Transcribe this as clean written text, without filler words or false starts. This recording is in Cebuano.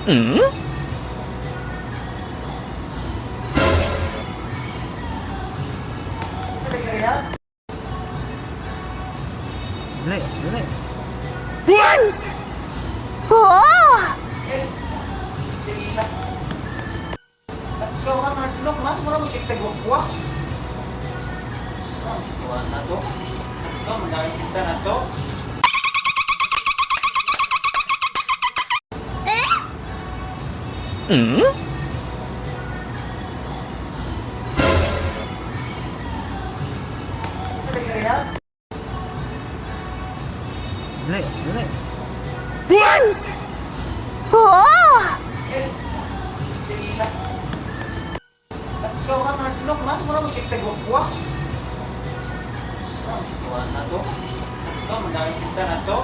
Dili, dili. Oh! Stila. Ikaw ka nagdlok man, mura mo kitagwakwa. Saan tuwa na to? Ikaw, madami kita na to. Dili, dili. Oh! Stila. Ikaw ka nagdlok man, mura mo kitagwakwa. Saan tuwa na to? Ikaw, madami kita na to.